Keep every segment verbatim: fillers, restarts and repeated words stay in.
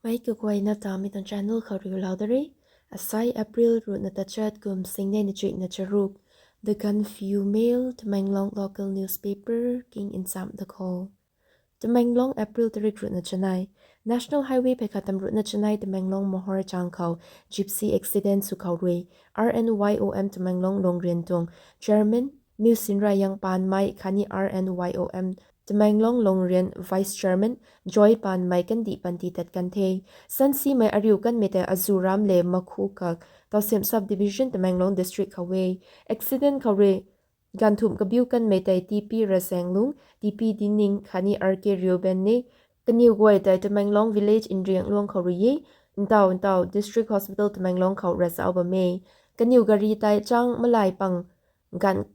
Ai kaguayna ta mi tuang channel khou riulou da re. Asai April ruhna tachat kum singnei na chuihna charuk. The Gaanphiu Mail, Tamenglong local newspaper king nchamh da kho. Tamenglong, April tarik ruhna chanei. National Highway phey khat tam ruhna chanei Tamenglong Mahor chang khou gypsy accident sw khou rui R N Y O M Tamenglong Lungrian tuang chairman Miu Sinra Yang Panmei khatni R N Y O M Tamenglong Lungrian vice chairman Joy Panmei kandih panty tat kan the. Sansimei ariu kanmei tei Azuram le Makhukak, Tawsem Sub Division, Tamenglong District khou e. Accident khou rui ganthumh kabiu kanmei tei T P Razenglung, T P Dining khatni R K Reuben e. Kaniw guay tei Tamenglong Village Nriangluang khou rui e. Ntaw ntaw District Hospital Tamenglong khou ravzau bam e. Kaniw gari tei chang malai pang ganv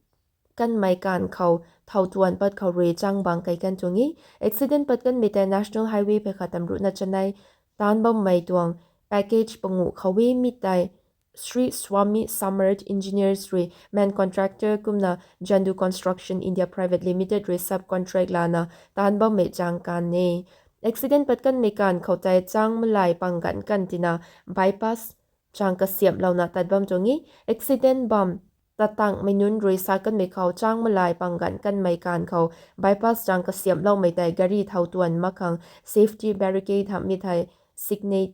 kanmei kaanv khou thau tuan pat khou rui chang bang kei kan tuang e. Accident pat kanmei tei National Highway phey khat tam ruhna chanei taanc bammei tuang package panguh khou e. Mi tei Sri Swami Samarth Engineers rui main contractor kumna Jandu Construction India Private Limited rui subcontract lana taanc bammei chang kan e. Accident pat kanmei kaanv khou tei chang malai pang ganv kan tina bypass chang kasiamhlouna tat bam tuang e. Accident bam tat tangmei nunc rui sa kanmei khou chang malai pang ganv kanmei kaanv khou bypass chang kasiamhloumei tei gari thau tuan mak khang safety barricade hamhmei thei signage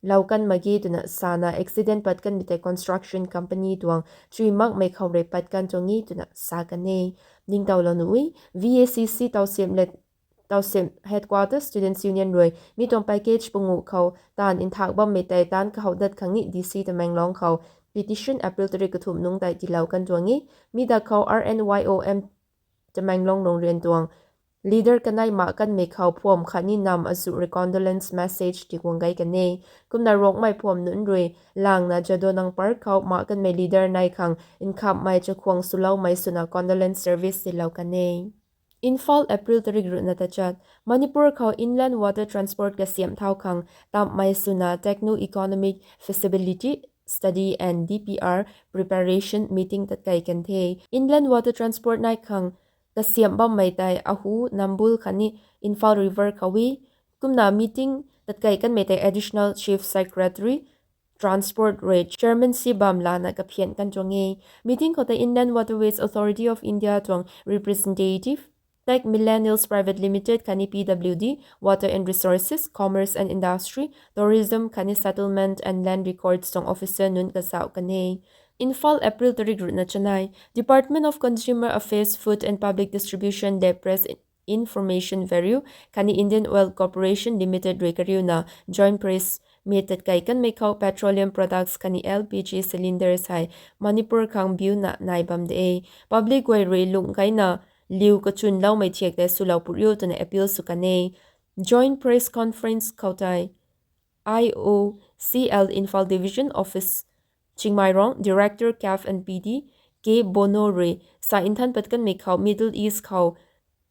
lou kan mak ge twna sana accident pat kanmei tei construction company tuang chui makmei khou rui pat kan tuang e twna sa kan e. Ningtowlou nuh e, V A C C Tawsem le Tawsem Headquarters Students Union rui mi tuang package panguh khou taanv nthak bammei tei taanc kahou dat khang ni D C Tamenglong khou petition April tarik kathumh nungc tei tiilou kan tuang e. Mi dak khou R N Y O M Tamenglong Lungrian tuang leader kanei mak kanmei khou phuam khatni nam azuh rui condolence message tiguang gei kan e. Kumna Rongmei phuam nunc rui langna Jadonang Park khou mak kanmei leader nei khang nkhamhmei chakhwang swloumei swna condolence service tiilou kan e. Imphal, April tarik ruhna tachat. Manipur khou Inland Water Transport kasiamh thau khang tamhmei swna Techno Economic Feasibility Study and D P R preparation meeting tatkei kan the. Inland Water Transport nei khang kasiamh bammei tei Ahu, Nambul khatni Imphal River khou e. Kumna meeting tatkei kanmei tei Additional Chief Secretary Transport rui chairmanship bam lana kaphian kan tuang e. Meeting khou tei Inland Waterways Authority of India tuang representative, Tech Millennials Private Limited khatni P W D, Water and Resources, Commerce and Industry, Tourism khatni Settlement and Land Records tuang officer nunc kazauh kan e. Imphal, April tarik ruhna chanei. Department of Consumer Affairs, Food and Public Distribution le Press Information Bureau khatni Indian Oil Corporation Limited rui kariuna joint press meet tatkei kanmei khou petroleum products khatni L P G cylinders hei Manipur khang biuna nai bam de. Public guay rui lungh kaina liu kachunloumei thiak tei swlou put riu twna appeal sw kan e. Joint press conference khou tei I O C L Imphal Division Office Chingmeirong, Director CAF and P D, K Bono rui sa nthan pat kanmei khou Middle East khou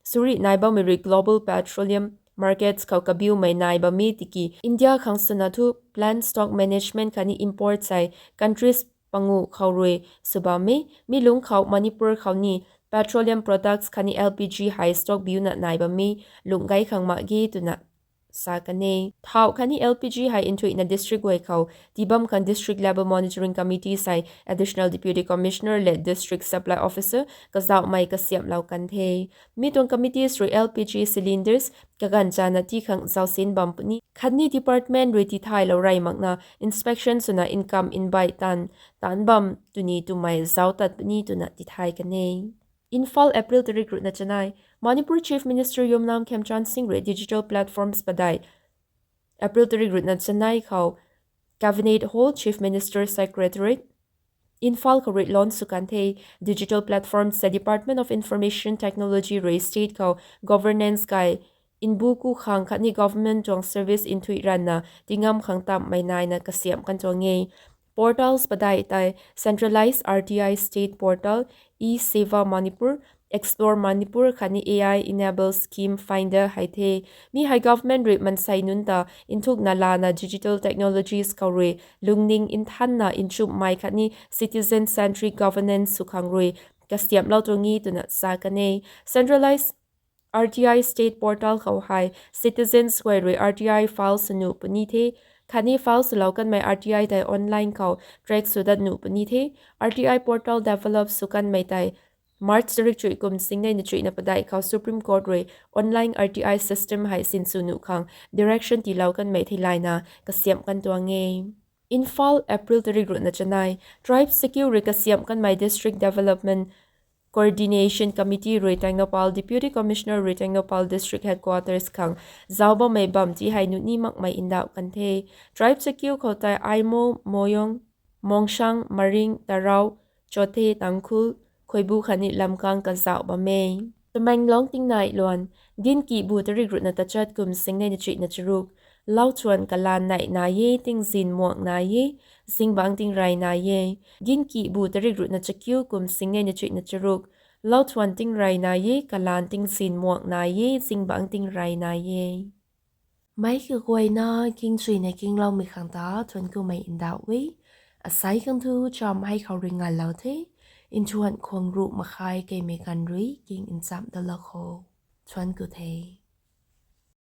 suri nai bammei rui global petroleum markets khou kabiumei nai bam e tiki India khang swna thu planned stock management khatni import sei countries panguh khou rui sw bam e. Mi lungc khou Manipur khou ni petroleum products khatni L P G hei stock biuna nai bam e, lungh gei khang mak ge twna sa kan e. Thau khatni L P G hei nthuihna district guay khou tii bam khang District Level Monitoring Committee sei Additional Deputy Commissioner le District Supply Officer kazauhmei kasiamhlou kan the. Mi tuang committees rui L P G cylinders kaganv chana tii khang zausin bam puni khatni department rui tithaylou rey makna inspection swna income invite taanv, taanc bam twni twmei zauc tat puni twna tithay kan e. Imphal, April tarik ruhna chanei. Manipur Chief Minister Yumnam Khemchand Singh rui digital platforms padeih April tarik ruhna chanei khou Cabinet Hall, Chief Minister Secretariat, Imphal khou rui launch sw kan the. Digital platforms tei Department of Information Technology rui state khou governance kai nbu ku khang khatni government tuang service nthuih ranna tingam khang tamhmei naina kasiamh kan tuang e. Portals padeih tei Centralized R T I State Portal, e-Seva Manipur, Explore Manipur khatni A I Enabled Scheme Finder hei the. Mi hei government rui mansei nunc ta nthukna lana digital technologies khou rui lungning nthanna nchumhmei khatni citizen-centric governance sw khang rui kasiamhlou tuang e twna sa kan e. Centralized R T I state portal khou hei citizens guay rui R T I file sw nuh puni the. Khatni file swlou kanmei R T I tei online khou track sw dat nuh puni the. R T I portal develop sw kanmei tei March tarik chuih kum singnei na chuihna padeih khou Supreme Court rui online R T I system hei sinsw nuh khang direction tiilou kanmei thei layna kasiamh kan tuang e. Imphal, April tarik ruhna chanei. Tribe Circle rui kasiamh kanmei District Development Coordination Committee rui Tengnoupal Deputy Commissioner rui Tengnoupal District Headquarters khang zauc bammei bam ti hei nuh ni makmei ndauh kan the. Tribe Circle khou tei Aimo, Moyong, Mongshang, Maring, Tarou, Chothe, Tangkhul, Khoibu khatni Lamkang kazauh bam e. Tamenglong tingnai luan. Ginki bu tarik ruhna tachat kum singnei na chuihna charuk. Lauthuan kalan neih nai e, tingzin muang nai e, zingbangc tingrey nai e. Ginki bu tarik ruhna chakiu kum singnei na chuihna charuk. Lauthuan tingrey nai e, kalan tingzin muang nai e, zingbangc tingrey nai e. Meic kaguayna kingchuina kingloumei khang ta thuanc kumei ndauh e. Asei khang thu cham hei khou rui nganlou the. Nthuan khwang ruh makhai keimei kan rui king nchamh dalou kho. Thuanc ku the.